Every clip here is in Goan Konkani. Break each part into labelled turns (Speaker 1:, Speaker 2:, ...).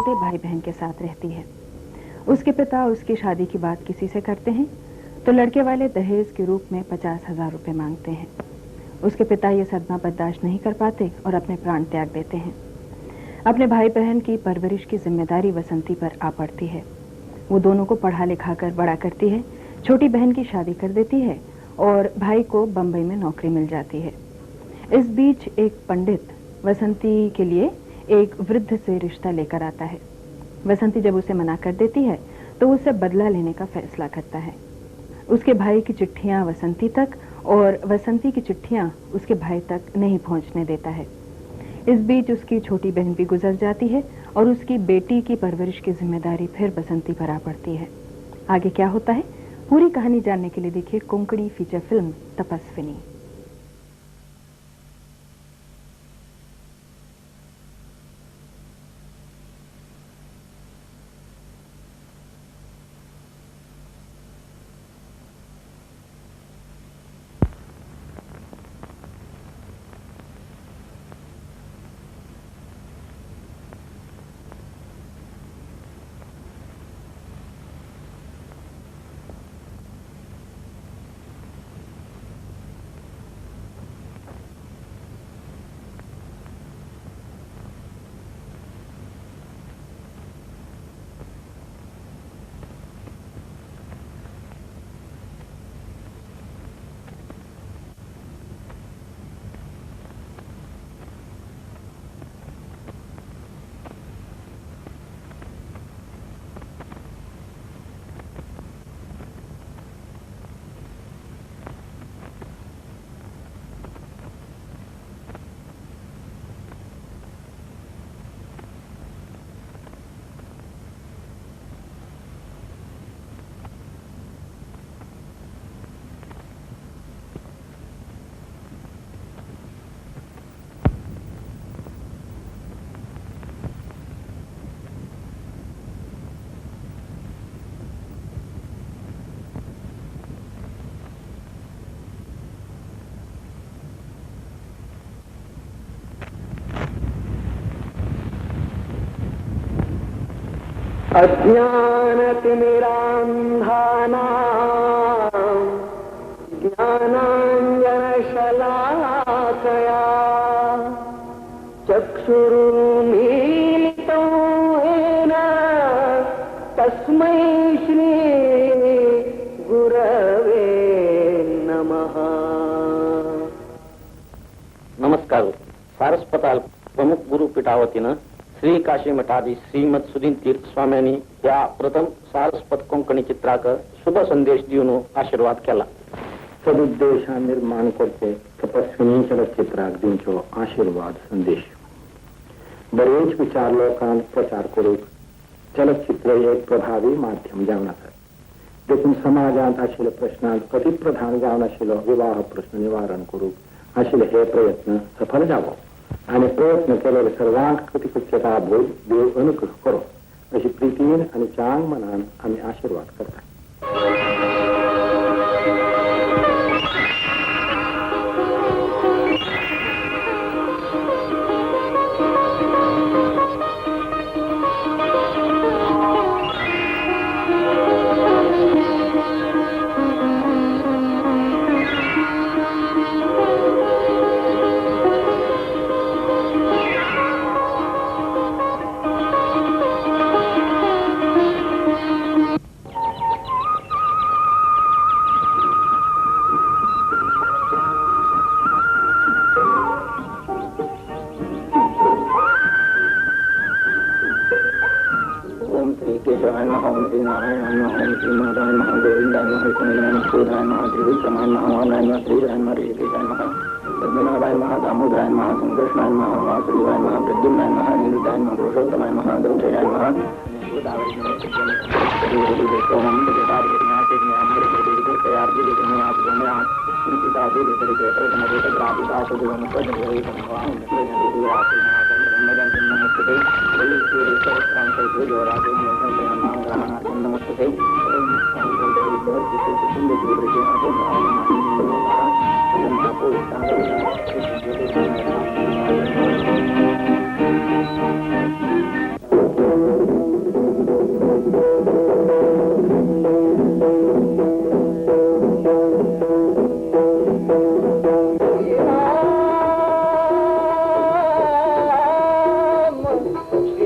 Speaker 1: छोटे भाई बहन के साथ रहती है। उसके पिता उसकी शादी की बात किसी से करते हैं तो लड़के वाले दहेज के रूप में 50,000 रुपये मांगते हैं। उसके पिता ये सदमा बर्दाश्त नहीं कर पाते और अपने प्राण त्याग देते हैं। अपने भाई बहन की परवरिश की जिम्मेदारी वसंती पर आ पड़ती है। वो दोनों को पढ़ा लिखा कर बड़ा करती है, छोटी बहन की शादी कर देती है और भाई को बम्बई में नौकरी मिल जाती है। इस बीच एक पंडित वसंती के लिए एक वृद्ध से रिश्ता लेकर आता है। वसंती जब उसे मना कर देती है तो उसे बदला लेने का फैसला करता है। उसके भाई की चिट्ठियां वसंती तक और वसंती की चिट्ठियां उसके भाई तक नहीं पहुंचने देता है। इस बीच उसकी छोटी बहन भी गुजर जाती है और उसकी बेटी की परवरिश की जिम्मेदारी फिर बसंती पर आ पड़ती है। आगे क्या होता है, पूरी कहानी जानने के लिए देखिए कोंकणी फीचर फिल्म तपस्विनी।
Speaker 2: अज्ञानतिमिरान्धानां ज्ञानाञ्जनशलाकया चक्षुरुन्मीलितं येन तस्मै श्री गुरवे नमः।
Speaker 3: नमस्कार। सारस्वताल प्रमुख गुरु पीठावतीनं श्री काशी मठाधीश श्रीमद सुधीन तीर्थ स्वाम्यांनी या प्रथम सारस्वत कोंकणी चित्राक शुभ संदेश दिवन आशीर्वाद केला।
Speaker 4: सदुद्देशान निर्माण करचे तपस्विनी चलचित्राक दिवचो आशीर्वाद संदेश। बरेच विचार लोकांत प्रचार करूंक चलचित्र एक प्रभावी माध्यम जावन आसा। देखून समाजांत आशिल्ल्या प्रश्नांत अतिप्रधान जावन आशिल्लो विवाह प्रश्न निवारण करूंक आशिल्ले हे प्रयत्न सफल जावो आनी प्रयत्न केलेले सर्वांक कृतिकृत्यता बोध देव अनुग्रह करो अशी प्रितीन आनी चांग मनान आमी आशीर्वाद करता।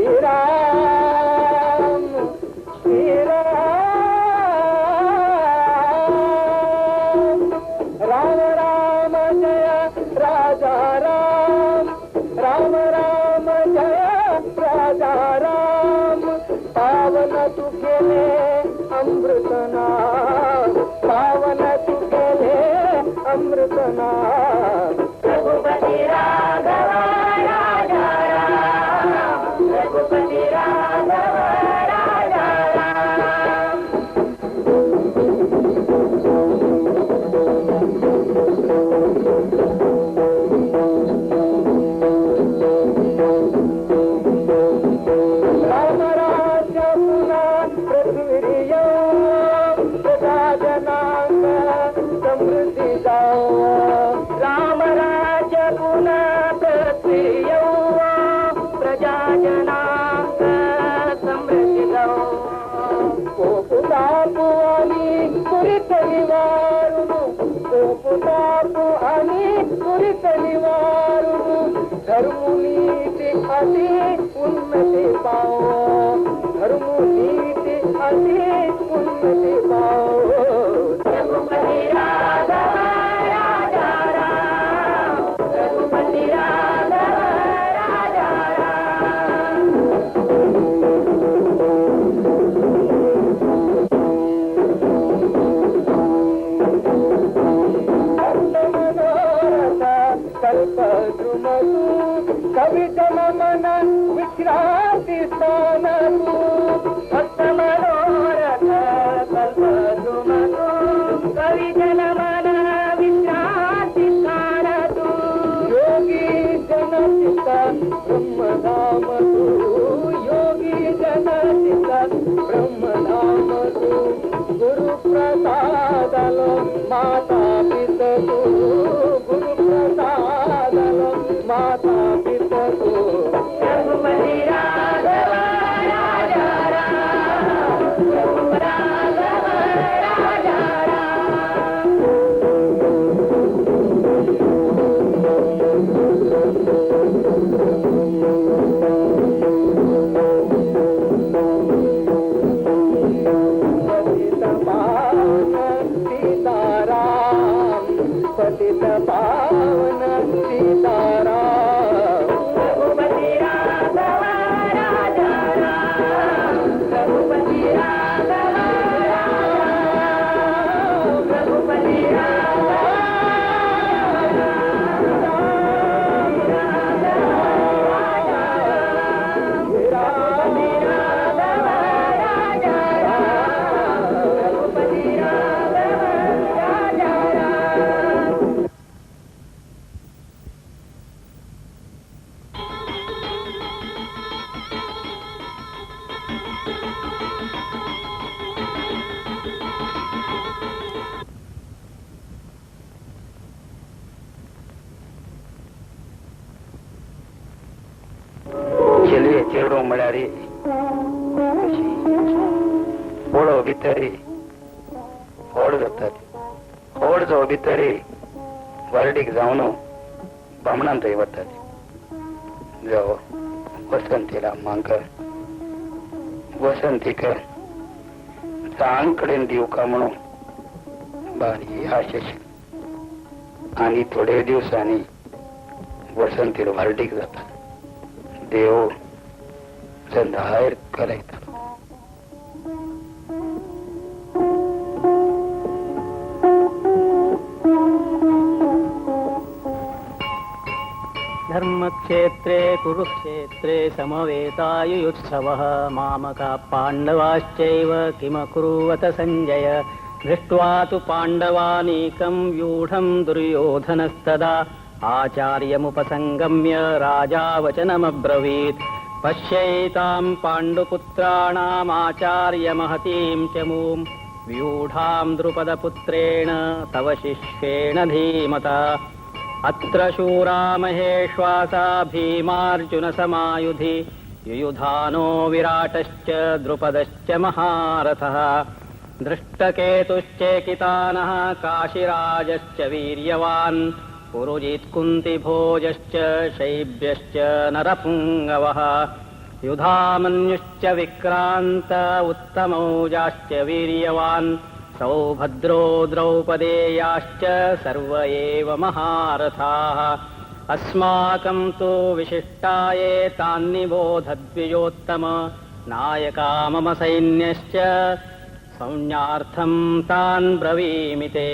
Speaker 2: श्री राम श्री राम राम राम जय राजा राम राम राम जय राजा राम पावन तू केले अमृत नाम पावन तू केले अमृत नाम
Speaker 5: रघुपति राघव राजा राम रघुपति राघव राजा राम।
Speaker 2: राम राज्य पुन्हा पृथ्वी प्रजा जनांग समृद्धी जाओ
Speaker 5: राम राज्य पुन्हा पृथ्वी प्रजा जनांग समृद्धी जाओ।
Speaker 2: कोपुतापु आणि दुरित निवारुनु कोपुतापु आणि दुरित निवारुनु धर्मनीती अति उन्नती पाओ धर्मनीती अति उन्नती पाओ।
Speaker 5: रघुपति राघव राजा राम रघुपति राघव राजा राम।
Speaker 2: मनोरथ कल्प द्रुमतु कवि जन मन विश्रांति स्थान तू
Speaker 5: भक्त मनोरथ कल्प द्रुमतु कवि जन मन विश्रांति स्थान तू।
Speaker 2: योगी जन चित्त ब्रह्मधाम तू योगी जन चित्त ब्रह्मधाम तू गुरु प्रसादलो माता पित तू गुरु प्रसादलो माता पित तू।
Speaker 5: रघुपति राघव राजा राम रघुपति राघव राजा राम।
Speaker 2: पतित पावन सीताराम पतित पावन सीताराम
Speaker 5: रघुपति राघव राजा राम रघुपति राघव राजा राम रघुपति राघव राजा राम रघुपति राघव राजा राम रघुपति राघव राजा राम।
Speaker 6: चेडवे चेडो म्हळ्यार पोळो भितर होड जातात होड जो भितर वारडीक जावन बामणान थंय वतात जो वसंतीला मांक वसंतीक चांग कडेन दिवका म्हणून बारी आश आशिल्ली आनी थोडे दिवसांनी वसंतीर वारडीक जाता देव संदायर करायता।
Speaker 7: धर्मक्षेत्रे कुरुक्षेत्रे समवेतायुयुत्सवः मामका पाण्डवाश्चैव किमकुर्वत सञ्जय। दृष्ट्वा तु पाण्डवानीकं व्यूढं दुर्योधनस्तदा आचार्यमुपसङ्गम्य राजा वचनमब्रवीत्। पश्यैतां पाण्डुपुत्राणामाचार्यमहतीं च मूं व्यूढां द्रुपदपुत्रेण तव शिष्येण धीमता। अत्र शूरा महेश्वासा भीमार्जुनसमायुधि युयुधानो विराटश्च द्रुपदश्च महारथः। धृष्टकेतुश्चेकितानः काशिराजश्च वीर्यवान् पुरुजित्कुन्तिभोजश्च शैब्यश्च नरपुङ्गवः। युधामन्युश्च विक्रान्त उत्तमौजाश्च वीर्यवान् सौभद्रो द्रौपदेयाश्च सर्व एव महारथाः. अस्माकं तु विशिष्टाये तान्निबोधद्विजोत्तम नायका मम सैन्यश्च संज्ञार्थं तान् ब्रवीमि ते.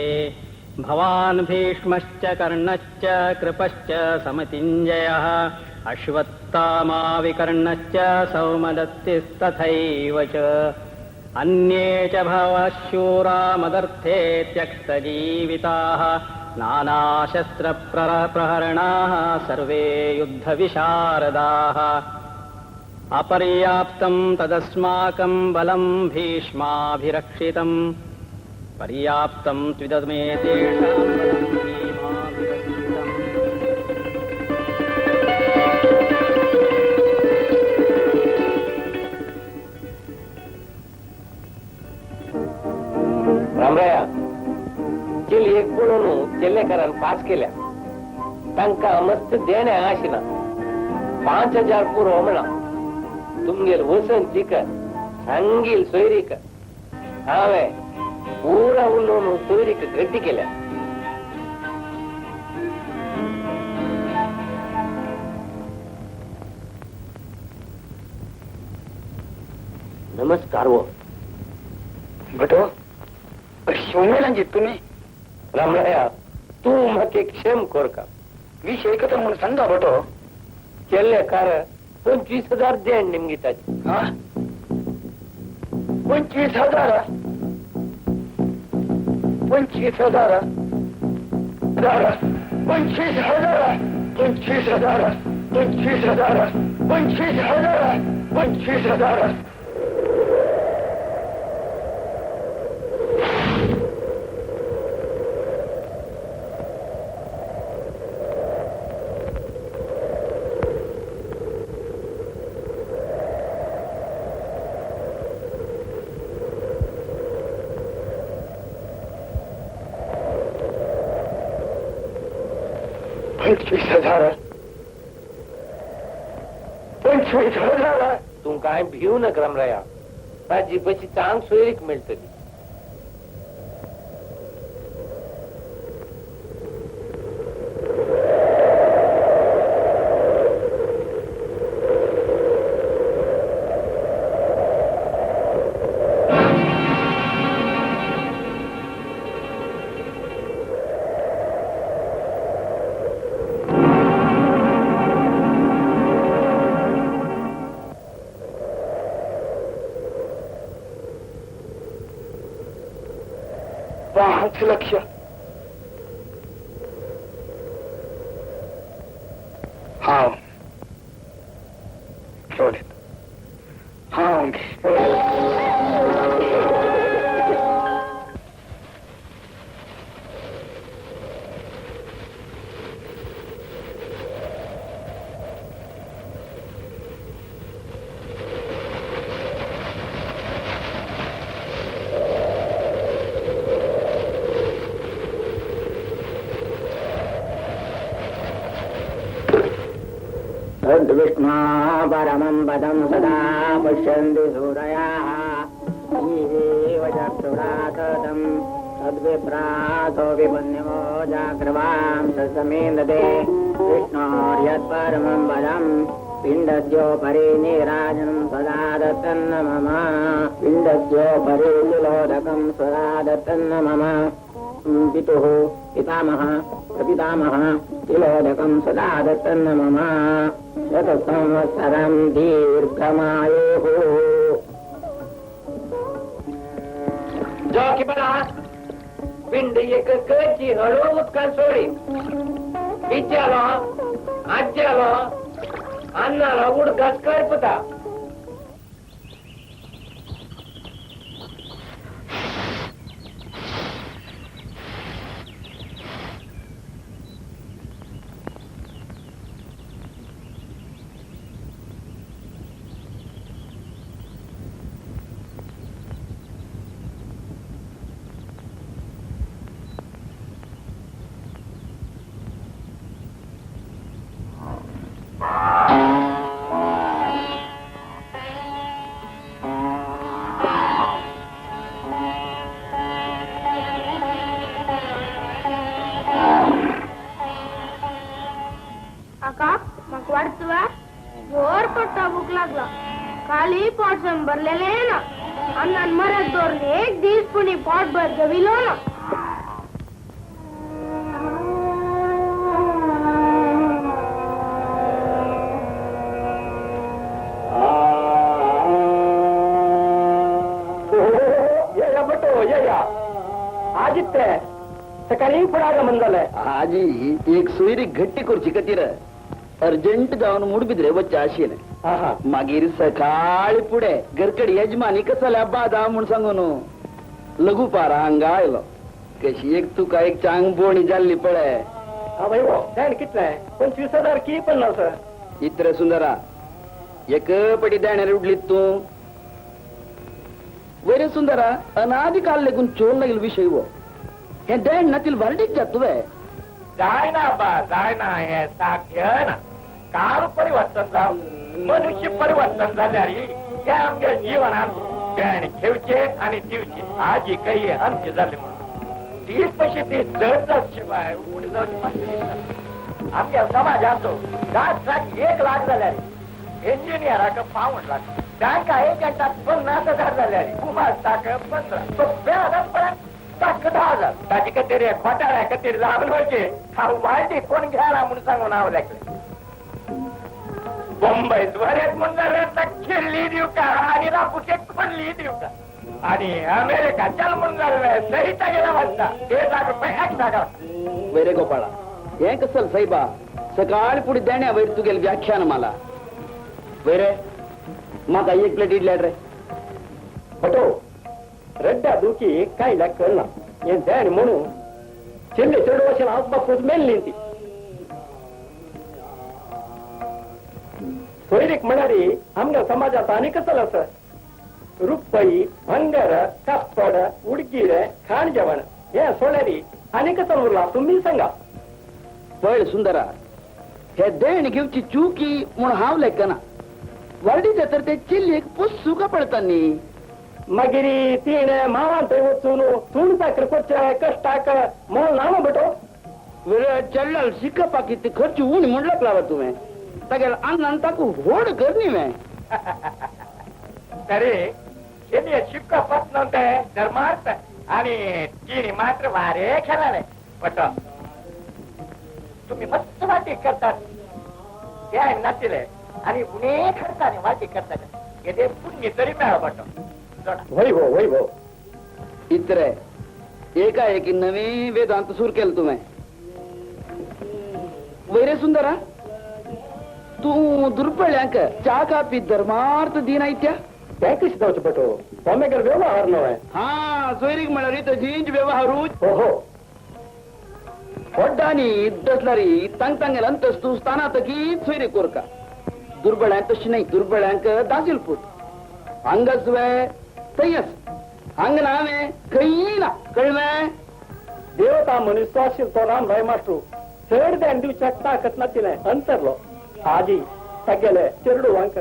Speaker 7: भवान् भीष्मश्च कर्णश्च कृपश्च समितिञ्जयः अश्वत्थामा विकर्णश्च सौमदत्तिस्तथैव च. अन्ये च भवः शूरा मदर्थे त्यक्तजीविताः नानाशस्त्रप्रहरणाः सर्वे युद्धविशारदाः. अपर्याप्तं तदस्माकं बलं भीष्माभिरक्षितम् पर्याप्तं त्विदमेतेषां बलं भीमाभिरक्षितम्.
Speaker 2: रामराया चेली एक पळोवन चेल्लेकारान पास केल्या. तांकां मस्त देणें आशिना 5000 पुरो म्हणा. तुमगेल वसंतीक सांगील सोयरीक हांवें पुरा उलोवन सोयरीक गट्टी केल्या. नमस्कार वो
Speaker 6: भटो शिवमेलांची तुम्ही.
Speaker 2: रामराया तू म्हाका क्षेम कर का
Speaker 6: विषय एकत्र म्हणून सांगा भटो.
Speaker 2: चेल्लेकार 25,000 देण निमगी ताजी.
Speaker 6: 25,000 25,000 25,000 25,000 25,000 25,000 25,000. 25,000 25,000.
Speaker 2: तूं काय भिवू नका रामराया. ताजी पशी चांग सोयरीक मेळटली.
Speaker 6: पांच लक्ष. हाँ सोडित. हाँ
Speaker 5: विष्णु परमं पदं सदा पश्यन्ति सूरयाः जीवेव चक्षुराततं तद्विभ्रातो विपुण्यमो जाग्रवां ससमेन्दते विष्णोर्यत्परमं पदं पिण्डस्योपरि नीराजनं सदा दत्तन्न मम पिण्डस्योपरि तिलोदकं सदा दत्तन्न मम पितुः पितामह प्रपितामह तिलोदकं सदा दत्तन्न मम शतसंवत्सरं दीर्घमायुः.
Speaker 2: जो की बना पिंड एक कची हळू उदकान सोडी बिचारो आज्यालो अन्नालो उडकास करपता.
Speaker 8: सकाळी पोट संभरलेले ना अन्नान मरत दवरून एक दीस पुणी पोटभर जेविलो ना.
Speaker 6: सकाळी पुढे झालंय
Speaker 3: आजी एक सोयरी घट्टी करची खातीर अर्जंट जावन मुडबिद्रे वच्चे आशिल्लें. मागीर सकाळी फुडें घरकडे यजमानी कसल्या बादा म्हूण सांगून लघुपारा हांगा आयलो. कशी एक तुका एक चांग बोणी जाल्ली पळय.
Speaker 6: कितले 25,000 की 50?
Speaker 3: इतरे सुंदरा एक पटी देण्यार उडली तूं. वयर सुंदरा अनादी काल लेगून चोर लागील विशय हो. हे देण नातील वार्डीक जात तुवें.
Speaker 2: जायना बा जायना, हे साध्य ना. काल परिवर्तन जावं, मनुष्य परिवर्तन जाल्यार हे आमच्या जीवनात देण घेवचे आणि दिवचे आजी काही आमचे जाले म्हणून 30 पैसे ते जड जात शिवाय उड जावचे. आमच्या समाजाचो 10 लाख 1 लाख जाल्यार इंजिनियराक 1.75 लाख, बँका एजंटाक 50,000 जाल्यार कुमार 15, 15,000 पर्यंत 10,000. ताजे खातीर खोटाळ्या खातीर जावन वचचे हांव वायटी कोण घ्यायला म्हणून सांगून हांव लागले. बॉम्बेत वरेत म्हूण जाल्यार खेळली दिवका आनी रापुटे कोणली दिवका आणि अमेरिका चल म्हूण जाल्ले सहिता गेला वाजता 1.5 लाख रुपये एक्स्ट्रा घाल.
Speaker 3: वैरे गोपाळा हें कसल साहेबा सकाळी पुढे देण्या वयर तुगेल व्याख्यान मला. वैरे म्हाका एक प्लेट इडली रे.
Speaker 6: भटो रड्डा दुखी काय कळना हे देण म्हणून चेल्ले चेडू अशें हांव बापूस मेल्ली ती. सोयरीक म्हळ्यार आमच्या समाजांत आनी कसल आसा रुपई भांगर कापड उडगीर खाण जेवण हे सोळ्यारी आनी कसल उरला तुमी सांगा.
Speaker 3: पळय सुंदरा हे देण घेवची चुकी म्हूण हांव लेखना. वार्डीचे तर ते चिल्लीक पुसूका पडटा न्ही.
Speaker 6: मागीर तिणें मावान थंय वचून तूण साकर करचे कश्टाक मोल ना न्हू बेटो.
Speaker 3: चेडल्यार शिकपाक कितें खर्च उणी म्हूण लागला तुवें. तागेले आंगान ताका व्हड कर न्ही वें.
Speaker 2: तरी चेडये शिकपाक नव्हते धर्मार्थ आणि तिने मात्र वारे खेळाले. बट तुम्ही मस्त वाटी करतात ते नातिले आणि उणे खर्चाने वाटी करतात हे पुण्य तरी मेळ बटो.
Speaker 6: वय भो वय भो.
Speaker 3: इतरे एकाएकी नवी वेदांत सुरू केलं तुवें. वैरे सुंदरा तूं दुर्बळ्यांक च्या कापी धर्मार्थ दिना इत्या.
Speaker 6: तें कशें जावचें पटो तो व्यवहार न्हय.
Speaker 3: हा सोयरीक म्हळ्यार तजींच व्यवहारूच.
Speaker 6: हो हो
Speaker 3: व्हड्डांनी दसलारी तांग तांगेल अंतस्तू स्थानातकीच सोयरीक कोरका. दुर्बळ्यांक तशी न्हय, दुर्बळ्यांक दाजील पूत हांगाच वे थंयच हांग ना वे खंय ना कळवें.
Speaker 6: देवता मनीस तो आशिल्लो तो राम भाई मास्टरू चड देण दिवच्याक ताकत नातिलें अंतरलो. आजी तागेले चेरडुवांक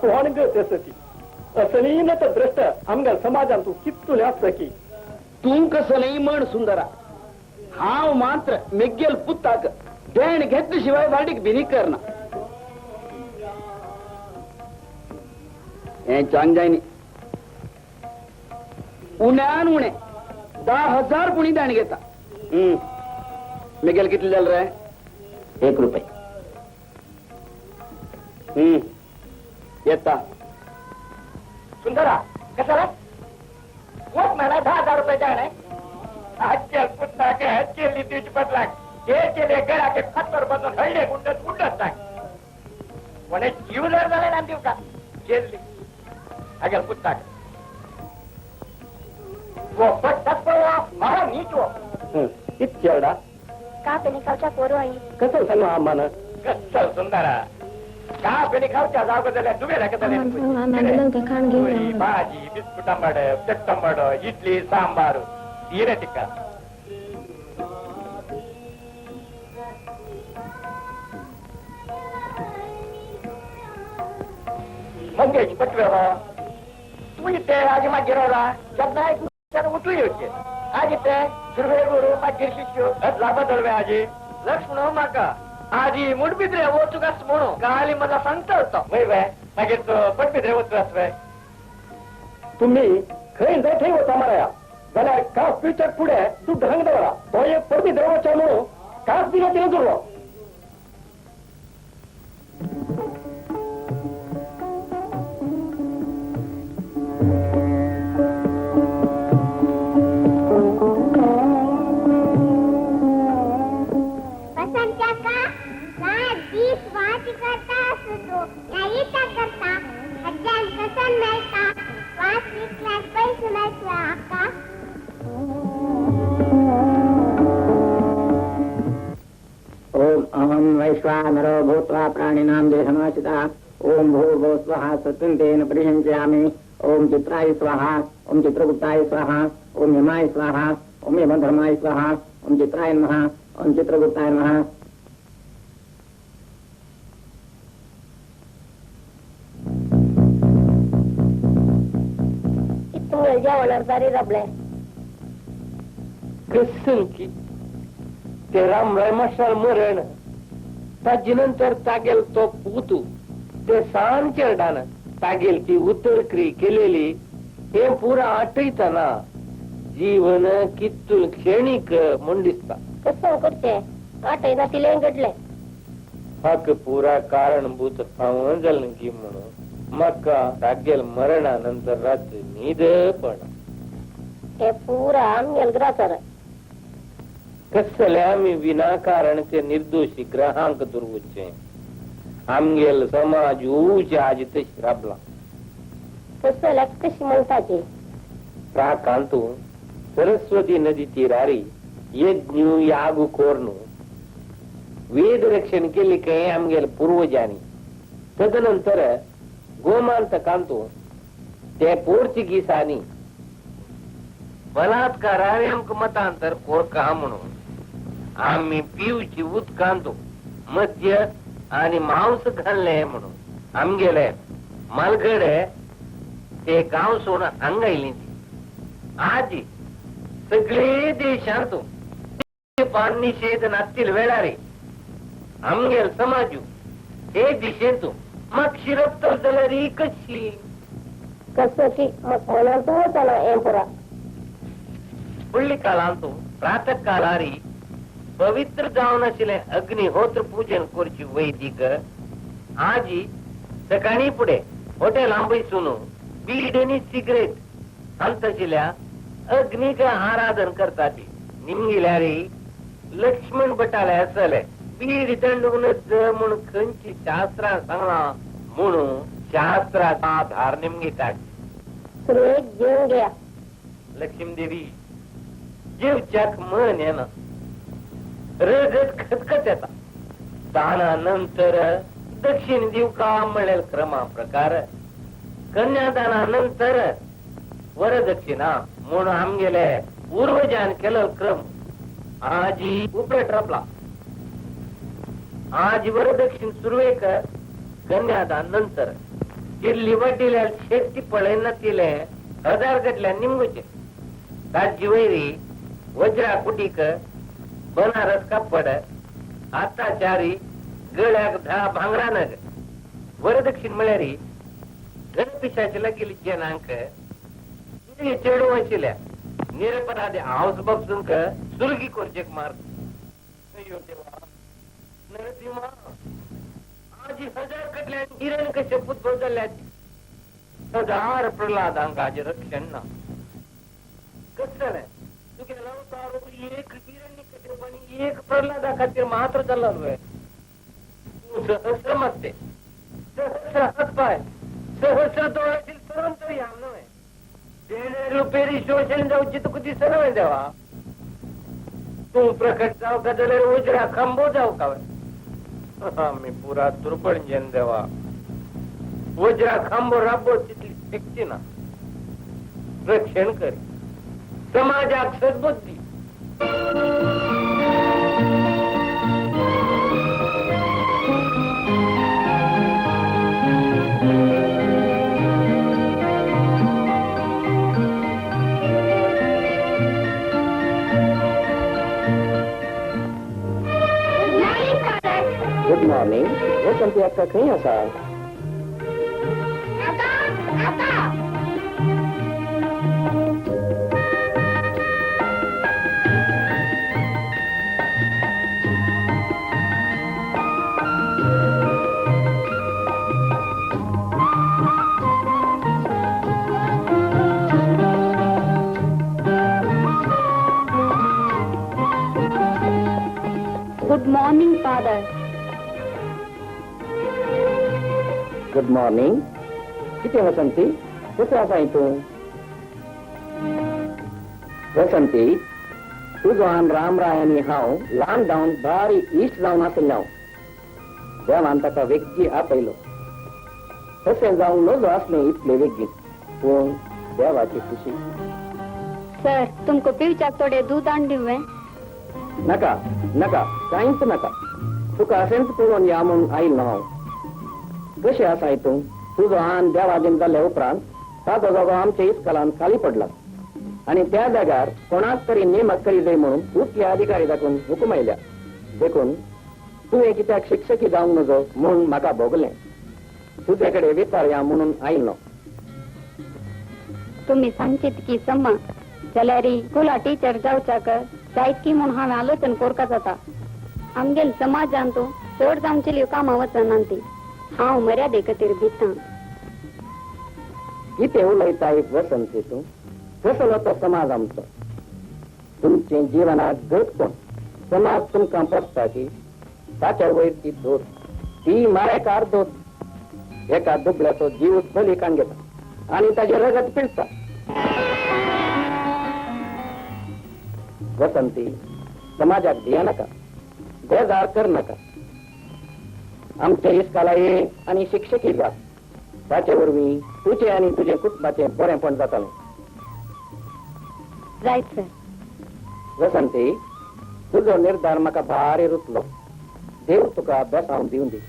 Speaker 6: कोण गत आसा ती असलीन तर द्रश्ट आमच्या समाजांत तूं कितले आसता की.
Speaker 3: तूं कसलेय म्हण सुंदरा हांव मात्र मेग्गेल पुताक देण घेतले शिवाय वाडीक बिनी करना. हें चांग जायनी उण्यान उणे 10,000 पुणी देण घेता. मेगेल कितले जाल रे?
Speaker 5: 1 रुपये.
Speaker 3: येता
Speaker 2: सुंदरा कशाला कोट म्हणा 10,000 रुपये जाणे हच्चेल पुत्ताके हच्चेली दिवची बदलाक हे केले गळाके फातर बदलून हळले गुंडत गुंडत टाक कोणे जीव जर झाले ना दिव का केली अगेल पुत्ताक वो पट्टात पळवा महा नीच वो
Speaker 6: इतकेरडा
Speaker 8: का पेनी खावच्या पोरो आई
Speaker 6: कसं सांगू आम्हाला
Speaker 2: कसल सुंदरा का पेनी खावच्या जागो जाल्यार दुबे लागतले भाजी बिस्कुटां चट्टंबड इडली सांबार इरे टिक्का मंगेश पटवे तू इथे आजी मागीर जेन्ना उठू येवचे आजी ते सुरवे गुरु मागीर शिष्य अदला बदलवे आजी लक्ष्मण म्हाका आजी मुडबिद्रे वचूंक आस म्हणून गाली म्हजा सांगता तो वय वय मागीर पटपित्रे वचू आसवे.
Speaker 6: तुम्ही खंय जाय थंय वता माराया जाल्यार कास पिवच्याक फुडें दुड्ड हांगा दवरा. तो एक पडपी वचो म्हणून कास दिलो तिणें दवरलो.
Speaker 5: ओम अहं वैश्वानरो भूत्वा प्राणिनां देहमाश्रितः. ओम भूर्भुवः स्वः सत्यं तेन परिषिञ्चयामि. ओम चित्राय स्वाहा, ओम चित्रगुप्ताय स्वाहा, ओम यमाय स्वाहा, ओम यमधर्माय स्वाहा, ओम चित्राय नमः, ओम चित्रगुप्ताय नमः.
Speaker 8: जेवणार सारी राबले
Speaker 2: कसन की ते रामराय मास्टर मरण ताजे नंतर तागेल तो पुतू ते सान चेरडान तागेल ती उत्तरक्री केलेली हे पुरा आठयतना जीवन कितून क्षणीक म्हूण दिसता.
Speaker 8: कसं करचे आठयना तिलें घडलें.
Speaker 2: हाक पुरा कारणभूत हांव जालें की म्हणून म्हाका तागेल मरणा नंतर रात्री न्हीद पडना.
Speaker 8: हे पुरा आमगेल ग्रासर
Speaker 2: कसले आमी विनाकारण ते निर्दोशी ग्रहांक दुर्वचे. आमगेल समाज उचे आज तशी राबला.
Speaker 8: कसल्या कशी म्हणताची
Speaker 2: प्राकांतू सरस्वती नदी तीरारी यज्ञ याग कोरनु वेद रक्षण केली काय आमगेल पूर्वजांनी. तदनंतर गोमांतकांतू ते पोर्तुगीसांनी बलात्काराने आमकां मतांतर कोरका म्हणून आमी पिवची उदकांतू मद्य आनी मांस घालले म्हणून आमगेले मालगडे ते गांव सोडून हांगा आयली. आजी सगळे देशांतू निषेध नातील वेळारे आमगेल समाजू हे दिशेंतू मग शिरप जाल्यार कशी
Speaker 8: कसं की मग मनात वचना हें पुरा.
Speaker 2: फुडल्या काळांतू प्रातः काळारी पवित्र जावन आशिल्लें अग्निहोत्र पूजन करची वैदिक आजी सकाळी फुडें हॉटेलां बसून बीड आनी सिगरेट हांत आशिल्ल्या अग्नीक आराधन करताची. निमगिल्यारी लक्ष्मण भटाले आसले बीड दंडून म्हूण खंयची शास्त्रां सांगलां म्हणून शास्त्राचा आधार निमगितात.
Speaker 8: सुरवेक जेवन घेया.
Speaker 2: लक्ष्मी देवी जेवच्याक मन येना, रगत खतखत येता. दाना नंतर दक्षिण दिवका म्हणलेल क्रमा प्रकार कन्यादाना नंतर वरदक्षिणा म्हणून आमगेले पूर्वजान केलो क्रम आजी उपरेट राबला. आज वरदक्षिण सुरवेक कन्यादान नंतर किल्ली वाडिल्या शेती पळयना तिले हजार गटल्या निमगुचे. ताजी वैरी वज्रा कुटीक बनारस कापड आताचारी गळ्याक 10 भांगरा नग. वरदक्षिण म्हळ्यार धनपिशाचे लागेली जनांक चेडू आशिल्ल्या निरपराधी हांवस बापसूंक सुरगी करचेक मार्ग. देवा नरसिंहा आजी हजार कडल्यान हिरण कशे पुत जाल्यात हजार प्रल्हादांक आज रक्षण ना. कसं जालें तुगेलो अवतार एक हिरण्य आनी एक प्रल्हादा खातीर मात्र जालो न्हय. तूं सहस्र मत्ते सहस्र हात पाय सहस्र दोळ्याची तरुण तरी हांव न्हय. देणे रुपेरी शोशण जावची तुका दिसना न्हय देवा. तूं प्रकट जावका जाल्यार उजरा खांबो जावका. आमी पुरा दुर्बळ जन देवा. वज्रा खांबो राबो तितली शक्ती ना. रक्षण कर समाजाक सद्बुद्धी.
Speaker 3: Good morning. वसंती अक्का खंय आसा?
Speaker 9: Morning father.
Speaker 3: Good morning. कितें वसंती, कशें आसाय तूं? वसंती, तुजो आन रामराय आनी हांव ल्हान जावन भारी इश्ट जावन आशिल्ले हांव. देवान ताका वेगजी आपयलो. तशें जावंक नजो आसलें इतले वेगीन, पूण देवाची खुशी.
Speaker 9: सर, तुमकां पिवच्याक थोडे दूद हाडून दिवं?
Speaker 3: नाका नाका, कांयच नाका. तुका अशेंच पळोवन या म्हूण आयिल्लो हांव. कशें आसाय तूं? तुजो आन देवाधीन जाल्या उपरांत ताजो जागो आमच्या इस्कलान खाली पडला आनी त्या जाग्यार कोणाक तरी नेमक करी जाय म्हणून मुख्य अधिकारी दाखोवन हुकूम आयल्या. देखून तुवें कित्याक शिक्षकी जावंक नजो म्हूण म्हाका भोगलें. तुजे कडेन विचारया म्हणून आयिल्लो.
Speaker 9: तुमी सांगचे की समा जाल्यार स्कुला टिचर जावच्याक जायत की म्हूण हांवें आलोचन करका जाता. आमगेल समाजांत चड जावचेली कामां वचना ती. हांव मर्यादे खातीर भितां.
Speaker 3: कितें उलयताय वसंती तूं? कसलो तो समाज आमचो? तुमचें जिवनाक गत कोण? समाज तुमकां पोसता की ताच्या वयर ती दोत, ती मारेकार दोत. एका दुबळ्याचो जीव बली काण घेता आनी ताजें रगत पिळटा. वसंती, समाजाक भिया नाका, बेजार कर नाका. आमच्या इस्काला ये आनी शिक्षकी जा. ताचे वरवीं तुजें आनी तुजें कुटुंबाचें बरेंपण जातालें.
Speaker 9: जायत सर.
Speaker 3: वसंती, तुजो निर्धार म्हाका भारी रुचलो. देव तुका बेसांव दिवं दी.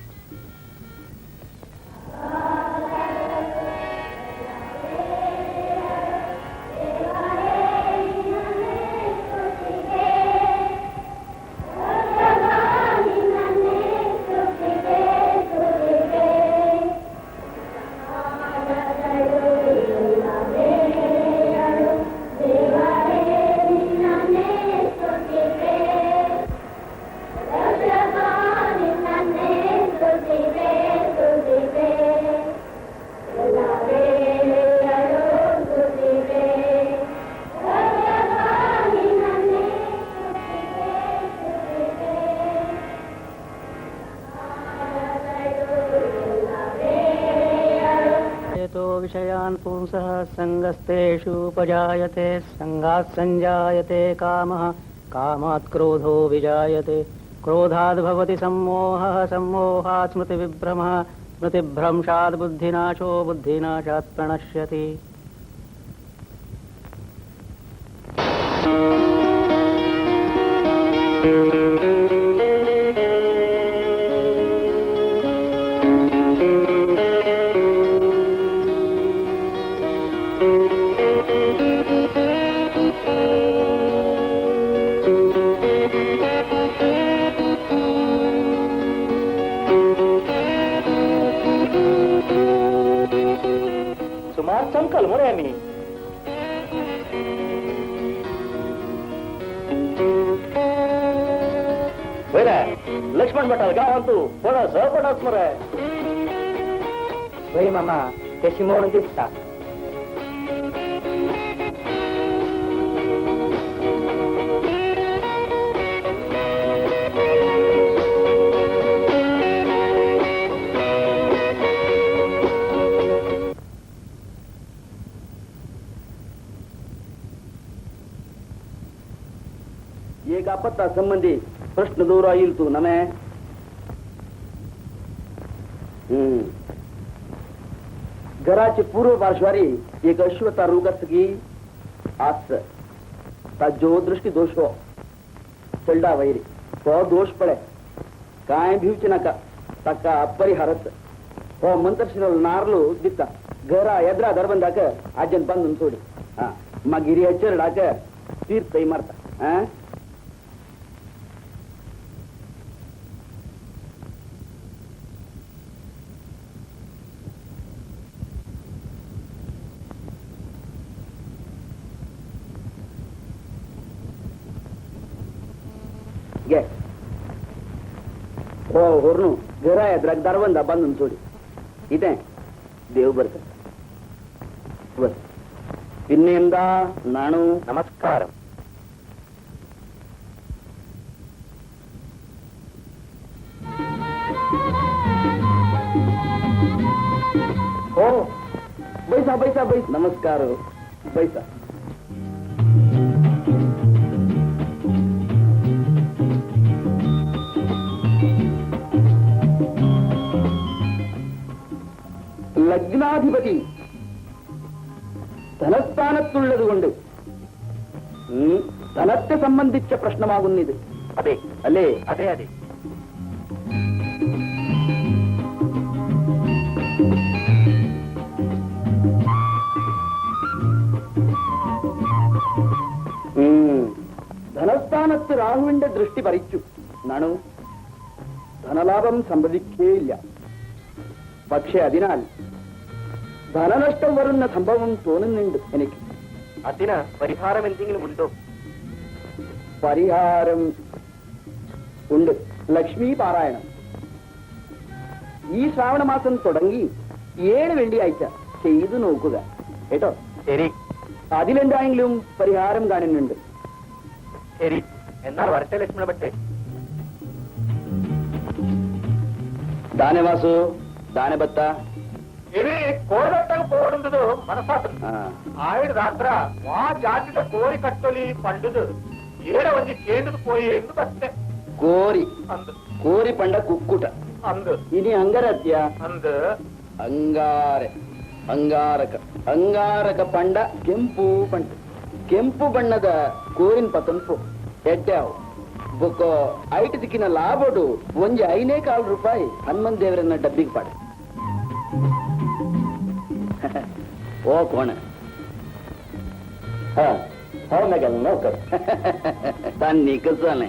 Speaker 7: पुंसः संगस्तेषुपजायते, संगात् संजायते कामः, कामात् क्रोधो विजायते, क्रोधाद् भवति सम्मोहः, सम्मोहात् स्मृतिविभ्रमः, स्मृतिभ्रंशात् बुद्धिनाशो, बुद्धिनाशात् प्रणश्यति.
Speaker 6: सुमार चमकल मरे आमी. वयले लक्ष्मण भटाल गांवांत तूं पणस पणस मरे.
Speaker 5: वय मामा, तशी म्हूण दिसता.
Speaker 3: एक आपत्ता संबंधी प्रश्न दवरा येईल तू नमे. घराचे पूर्व पार्श्वारी एक अश्वता रूख आसा की आस, ताजो दृष्टी दोश हो चलडा वैरी तो दोश पळे काय भिवचे नाका, ताका परिहारच हो मंत्रशिरल नारलो दिता. घरा येद्रा दरबंदाक आजन बांदून सोड. हा, मागीर ह्या चेरडाक तीर्थय मारता. हा, घे हो होर न्हू घरा येद्राक दारवंदा बांदून सोड. कितें देव बरं करता. बस पिन्नेंदा नाणू.
Speaker 2: नमस्कार.
Speaker 4: हो बैसा बैसा बैस. नमस्कार बैसा. ലഗ്നാധിപതി ധനസ്ഥാനത്തുള്ളത് കൊണ്ട് ധനത്തെ സംബന്ധിച്ച പ്രശ്നമാകുന്നിത്. അതെ അല്ലേ?
Speaker 2: അതെ അതെ.
Speaker 4: ധനസ്ഥാനത്ത് രാഹുവിന്റെ ദൃഷ്ടി പറിച്ചു നാണു ധനലാഭം സംഭവിക്കേയില്ല. പക്ഷെ അതിനാൽ ധനനഷ്ടം വരുന്ന സംഭവം തോന്നുന്നുണ്ട് എനിക്ക്.
Speaker 2: അതിന് പരിഹാരം എന്തെങ്കിലും ഉണ്ടോ?
Speaker 4: പരിഹാരം ഉണ്ട്. ലക്ഷ്മി പാരായണം ഈ ശ്രാവണ മാസം തുടങ്ങി 7 വെള്ളിയാഴ്ച ചെയ്തു നോക്കുക കേട്ടോ.
Speaker 2: ശരി.
Speaker 4: അതിലെന്തായെങ്കിലും പരിഹാരം കാണുന്നുണ്ട്.
Speaker 2: ശരി, എന്നാൽ വരട്ടെ ലക്ഷ്മണ ഭട്ടെ.
Speaker 4: ദാനവാസു ദാനബത്ത
Speaker 2: ಇಡೀ ಕೋರಿದಟ್ಟಾಗ ಪೋಡುಂದು ಮನಸ್ಸಾತು. ಆಯ್ದ ರಾತ್ರ ವಾ ಜಾತಿದ ಕೋರಿ ಕಟ್ಟೊಲಿ ಪಂಡುದು ಏಡ ಒಂಜಿ ಕೇಂದ್ರದ ಕೋರಿ ಎಂದು ಬತ್ತೆ.
Speaker 4: ಕೋರಿ
Speaker 2: ಅಂದು
Speaker 4: ಕೋರಿ ಪಂಡ ಕುಕ್ಕುಟ
Speaker 2: ಅಂದು
Speaker 4: ಇನಿ ಅಂಗರತ್ಯ
Speaker 2: ಅಂದು
Speaker 4: ಅಂಗಾರೆ ಅಂಗಾರಕ ಅಂಗಾರಕ ಪಂಡ ಕೆಂಪು ಪಂಡ ಕೆಂಪು ಬಣ್ಣದ ಕೋರಿನ ಪತನ್ಪು ಎಡ್ಡ್ಯಾವು ಬೊಕ್ಕ ಐಟ್ ದಿಕ್ಕಿನ ಲಾಭಡು ಒಂಜಿ 5.25 ರೂಪಾಯಿ ಹನುಮನ್ ದೇವರನ್ನ ಡಬ್ಬಿಗೆ ಪಾಡು. ಓ ಕೋಣ
Speaker 6: हो नौकर
Speaker 4: तन्नी कसले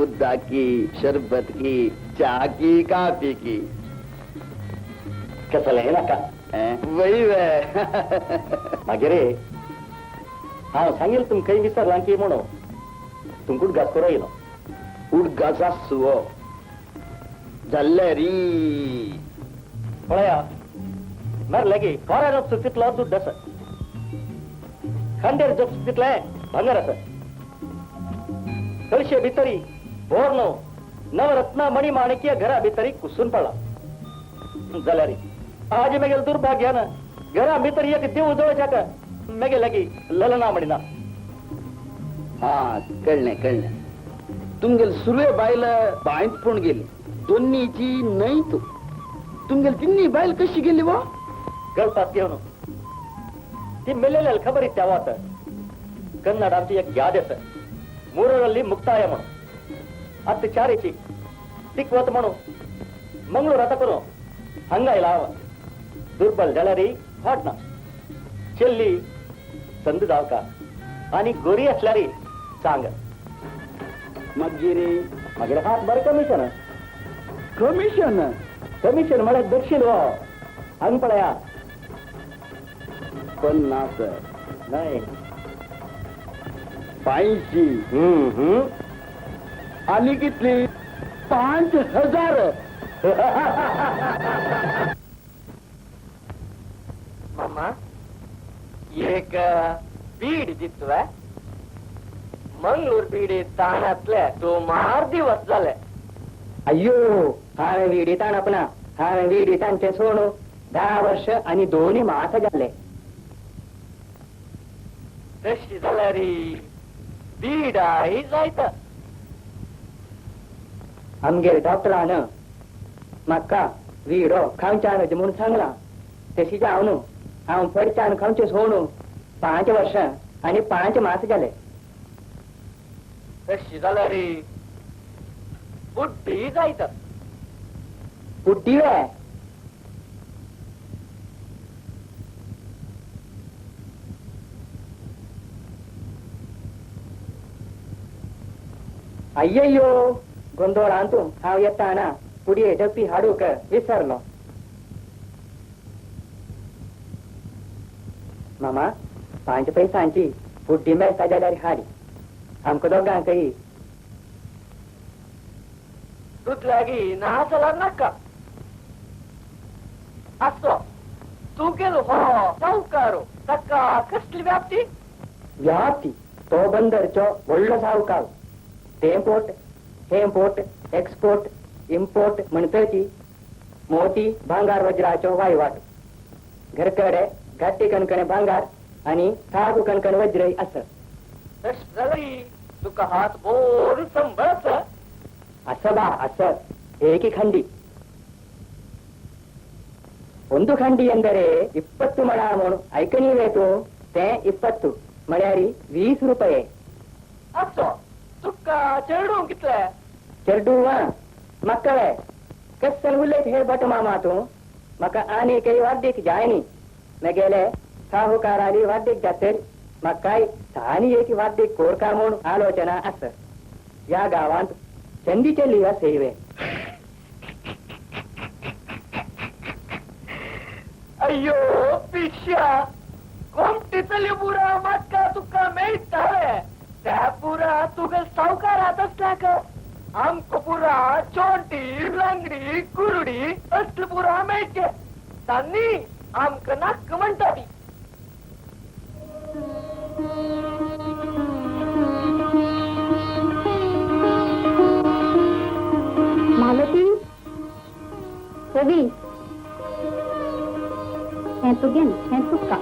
Speaker 4: उद्दा की शरबत की चा की काफी की
Speaker 6: कसले नाका
Speaker 4: वही वे.
Speaker 6: मागीर हांव सांगेल तुमकां विसरलां की म्हणून तुमकां उडगास करो येयलो.
Speaker 4: उडगास आसू जाल्ले री
Speaker 6: पळया मरले की कोरा जपसो तितलो दुड्ड आसा, खांडेर जपसो तितलें भांगर आसा, कळशे भितरी भोर न्हू नवरत्न मणी माणिक्य घरा भितरी कुसून पडला. जाल्यार आज मेगेल दुर्भाग्यान घरा भितर एक देव जवळच्याक मेगे लागी ललना म्हणिना.
Speaker 4: हा कळ्ळें कळ्ळें. तुमगेल सुरवे बायल बांयत पूण गेली, दोन्नीची न्हय तूं. तुमगेल तिन्नी बायल कशी गेली वो?
Speaker 6: गळपात घेवन ती मेलेल्याल खबर इत्या वात. कन्नड आमची एक याद आसा, ಮೂರರಲ್ಲಿ ಮುಕ್ತಾಯ म्हणून ಅತ್ತ ಚಾರಿಚಿ ತಿಕ್ವತ್ म्हणून मंगळूर आता करू हंगायला हांव दुर्बल जाल्यार फाट ना चेल्ली संद जावका आनी गोरी असल्यार सांग.
Speaker 4: मागीर
Speaker 6: मागीर हात बरें कमिशन
Speaker 4: कमिशन
Speaker 6: कमिशन म्हळ्यार दक्षीण हो हांग पळया
Speaker 4: 50
Speaker 6: न्हय
Speaker 4: 500 आनी कितली 5000.
Speaker 2: मामा एक बीड दितवे मंगळूर बीडी ताणातले सुमार दिवस जाले.
Speaker 5: अय्यो हांवें विडी ताणप ना, हांवें विडी तांचे सोडून 10 वर्ष आनी 2 मास जाले.
Speaker 2: तशी जाल्यार बीडाय जायता.
Speaker 5: आमगेर डॉक्टरान म्हाका विडो खावच्यान म्हूण सांगलां. तशी जावन हांव पडच्यान खावचें सोडून 5 वर्षां आनी 5 मास जाले.
Speaker 2: तशी जाल्यार बुड्डी जायता.
Speaker 5: बुड्डी वे? अय्ययो गोंदोळांतू हांव येताना पुडये डब्बी हाडूंक विसरलो. मामा 5 पैसांची पुड्डी मेळटा जाल्यार हाडी आमकां दोगांकय.
Speaker 2: तुजलागी ना जाल्यार नाका. असो तुगेलो हो सावकार ताका कसली व्याप्ती?
Speaker 5: व्याप्ती तो बंदरचो व्हडलो सावकार. ते इम्पोर्ट एक्सपोर्ट इम्पोर्ट म्हणटची मोती भांगार वज्राचो वहिवाट. घरकडे घाटी कणकणे भांगार आणि सागू कणकण वज्र असं.
Speaker 2: तुका हात बोर संभळत
Speaker 5: असं बा असं. ಏಕಿ ಖಂಡಿ ಒಂದು ಖಂಡಿ ಎಂದರೆ 20 ಮಣ म्हणून ಐಕನೀವೇತು ते 20 म्हळ्यारी 20 रुपये.
Speaker 2: असो तुका चेडू कितले?
Speaker 5: चेडू मक्कळे कसल उलयत हे भट मामा तूं. म्हाका आनी काही वाद्यक जायनी. मेगेले साहुकाराली वाद्यक जातली म्हाकाय आनी एक वाद्यक कोरका म्हूण आलोचना आस. ह्या गांवांत चंदी चली आसयवे.
Speaker 2: अय्यो पिश्या कोमटी चली पुरा म्हाका तुका मेळटाले त्या पुरा तुका सावकार हात असल्याक आमकां पुरा चोंटी लंगडी कुरडी असले पुरा मेळचे तांणी आमकां नाक्क म्हणटा ती.
Speaker 9: मालती रवी हें तुगेन हें तुका.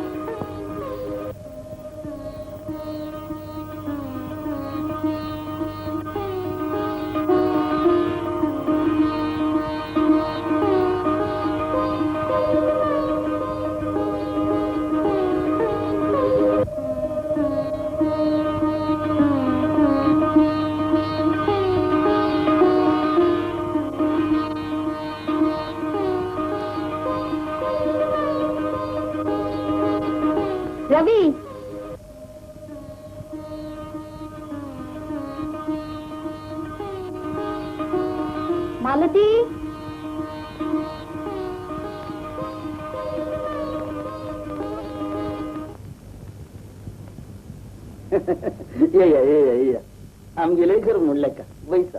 Speaker 9: रवी मालती
Speaker 3: ये ये ये ये आमगेले घर म्हणले का वैसा.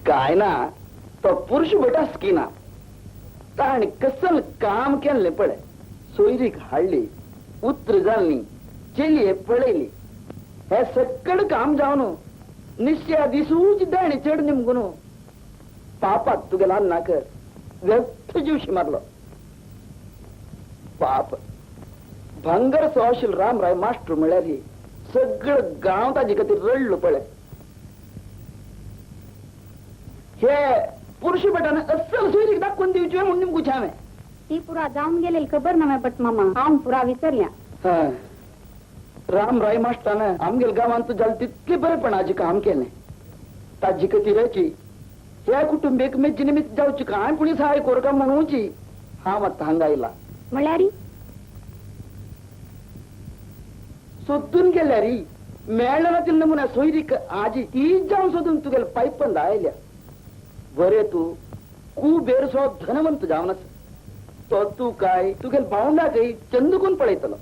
Speaker 3: काय ना तो पुरुष बेटा स्किना ताणी कसल काम केल्लें पळय. सोयरीक हाडली उत्र जाल्ली चेलये पळयली हे सकड काम जावन निश्चया दिसूच देणी चेड निमगून पापाक तुगेला नाक व्यर्थ जीवशी मारलो. पाप भांगर सोशील रामराय मास्टर म्हळ्यार सगळं गांव ताजे खातीर रडलो पळय. हे पुरुष बेटान अस्सल सोयरीक दाखोवन दिवची म्हूण निमगुचें हांवें.
Speaker 9: ती पुरा जावन गेलेली खबर ना बट मामा हांव पुरा विसरल्या.
Speaker 3: रामराय मास्टरान आमगेल गांवांत जालें तितलें बरेपणाचें काम केलें. ताजी खातीरची ह्या कुटुंबेक मेजी निमित्त जावची कांय पुणी सहाय कोरका म्हणूची हांव आतां हांगा आयला.
Speaker 9: म्हळ्यार
Speaker 3: सोदून गेल्यारी मेळना तितले नमुना सोयरीक आजी तीच जावन सोदून तुगेले पायपंद आयल्या. बरे तूं कुबेरसो धनवंत जावन आसा तो तूं काय तुगेल भावंडाकय चंदकून पळयतलो.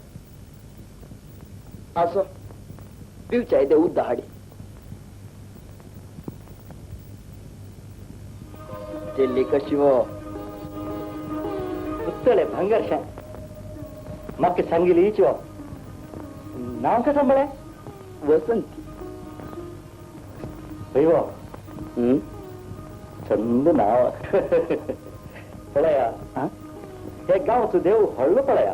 Speaker 3: असो पिवच्या येदें उद्दा हाडी. चेल्ली कशी वो
Speaker 6: पुतळे भांगरशें म्हाका सांगिली वो. नांव कशें म्हळें?
Speaker 3: वसंती.
Speaker 6: हय वो चंद नांव पळया. हे गांवचो देव व्हडलो पळया.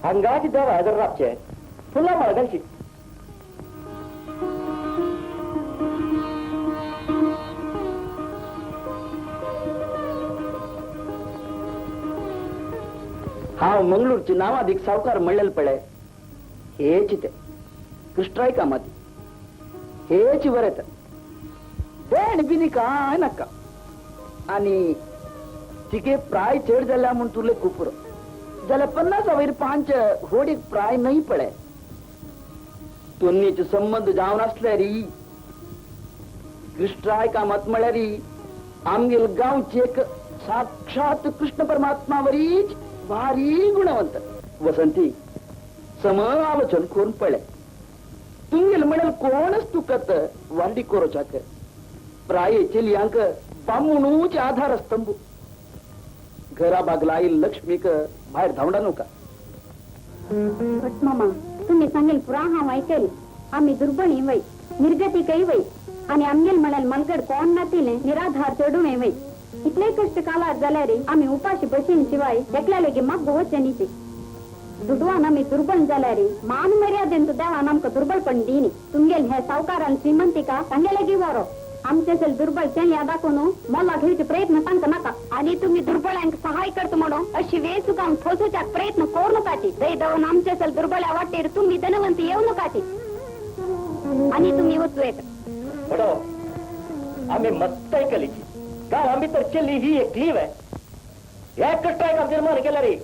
Speaker 6: हांगाची देवा जर राबचे फुलां माळ घालची.
Speaker 3: हांव मंगळूरची नांवादीक सावकार म्हणलेले पळय हेच ते कृष्णाय कामाती हेच बरें. देण बिनी काय नाका आनी तिगे प्राय चड जाल्या म्हूण तुले कुपुरो जाल्यार 50 वयर 5 होडीक प्राय न्हय पळय. दोन्नीचे संबंद जावन आसल्यार कृष्णाय कामात म्हळ्यार आमगेल गांवची एक साक्षात कृष्ण परमात्मा वरीच भारी गुणवंत. वसंती सम आलोचन करून पळय तुमगेल म्हणेल कोणच तुकत वांडी कोरोचाक प्राय चेलियांक बामणूच आधार स्तंभ. घरा बागला आईल लक्ष्मीक भायर धांवडा नका.
Speaker 9: भट मामा तुम्ही सांगेल पुरा हांव आयकली. आमी दुर्बळी वय निर्गती कई वय आनी आमगेल म्हळ्यार मलगड कोण नातिले निराधार चेडूं वय. इतले कश्ट कालार जाल्यार आमी उपाशी बशीन शिवाय एकल्या लेगी मागो वचचे न्ही. दुडवान आमी दुर्बळ जाल्यार मान मर्यादेन देवान आमकां दुर्बळपण दिनी. तुमगेल हे सावकारान श्रीमंतिका तांगेले वरो आमचे सल दुर्बळ चेल्या दाखोवन मोला घेवचे प्रयत्न तांकां नाका. आनी तुमी दुर्बळ्यांक सहाय करता म्हणून अशी वेस गावन फसोवच्याक प्रयत्न करू नकाची. दय दवन आमचे सल दुर्बळ्या वाटेर तुमी धनवंती येवं नकाची. आनी तुमी वचू येता.
Speaker 6: बडो आमी मस्त ऐकली गांवा भितर चेली ही एकली वे ह्या कश्टाक निर्माण केल्या रे.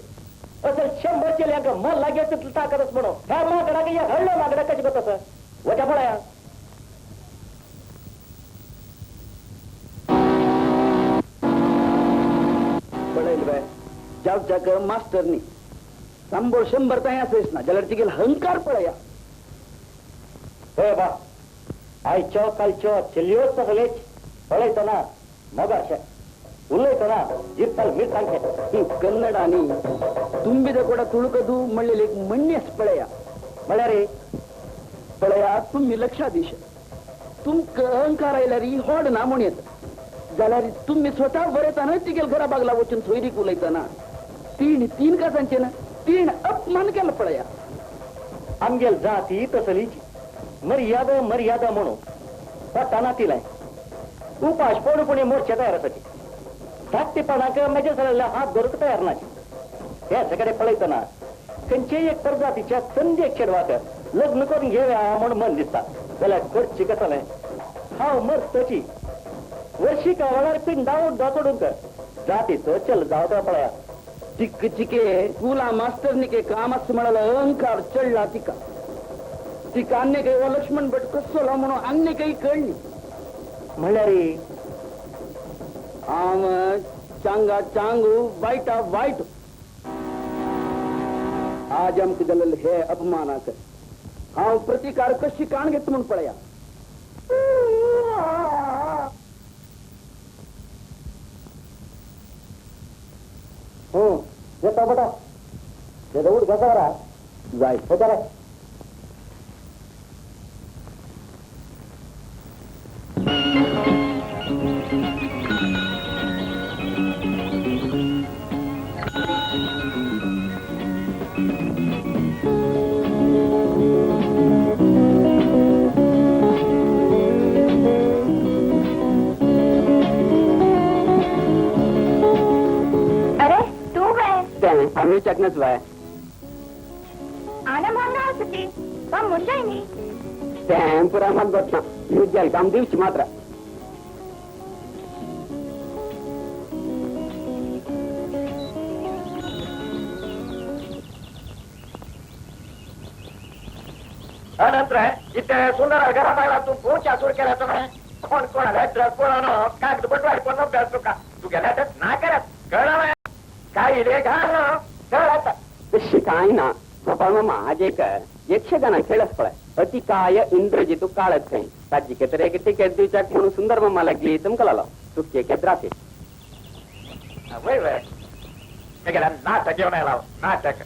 Speaker 6: असल 100 चेल्यांक मोल लागेल तितली ताकद म्हणून ह्या माकडाक ह्या हळ्ळ माकडाक कशें करता वच्या पळया.
Speaker 3: पळयल बाय जावच्याक मास्टर न्ही 100 100 तांय आसयच ना जाल्यार तिगेल अहंकार पळया.
Speaker 6: हय बा आयच्यो कालच्यो चेल्योच सगळेच पळयतना मगाशे उलयतना जिरताल मिरसांगे.
Speaker 3: कन्नड आनी ತುಂಬಿದ ಕೊಡ ತುಳುಕದು ಮಳ್ಳೆಲಿ ಮಣ್ಯಸ್ ಪಳೆಯ
Speaker 6: म्हळ्यार
Speaker 3: पळया तुम्ही लक्षाधीश तुमक अहंकार आयल्यार होड ना म्हण येत जाल्यार तुम्ही स्वतः बरयताना तिगेल घरा बागला वचून सोयरीक उलयतना तीन तीन का सांगचे ना तीन अपमान केला पळया.
Speaker 6: आमगेल जाती तसलीची मर्यादा मर्यादा म्हणून पोटा नातिलाय उपाश पडू पुणे मोर्चे तयार आसाची धाकटेपणाक म्हजे जाल्ल्या हात धरूंक तयार नाची. हे सगळे पळयतना खंयचेय एक प्रजातीच्या संदेक चेडवाक लग्न करून घेवया म्हूण मन दिसता जाल्यार करची कसलें हांव मरतची वर्षिका वेळार पिंडा उड्डा सोडूंक जातीचो चल जावता पळया.
Speaker 3: चिक चिके कुला मास्टरनिके कामस म्हळ्यार अहंकार चडला तिका. तिका अन्य काही लक्ष्मण भट कसलो म्हणून अन्य काही कळणी
Speaker 6: म्हळ्यार
Speaker 3: हांव चांगा चांगू वायटा वायट. आज आमकां जाल्ले हे अपमानाक हांव प्रतिकार कशी काण घेत म्हूण पळया.
Speaker 6: हो येता बेटा उठ घसा
Speaker 3: जाय
Speaker 6: होता.
Speaker 3: आम्ही चकनच बाय
Speaker 8: आना मांगा असती पण मुंजाय नी
Speaker 3: तें पुरा मात गोतना युद्धाल काम दिवची मात्र.
Speaker 2: अनंत इथे सुंदर घरा बायला तू फोन सुरू केला तुम्ही कोण कोणाला कोणा कागद बटवाड कोण अभ्यास तुका तू गेल्या तर ना करत कळलं काय रे घाल आता
Speaker 3: तशी काय ना गोपाळ मामा आज एक यक्षगान खेळस पळय अतिकाय इंद्रजितू काळत खंय ताजी तर एक टिकेट दिवच्याक म्हणून सुंदर मामा लागली तुमकां लालो तुके केद्रासे
Speaker 2: वय वय गेला नाटक घेऊन आयला नाटक.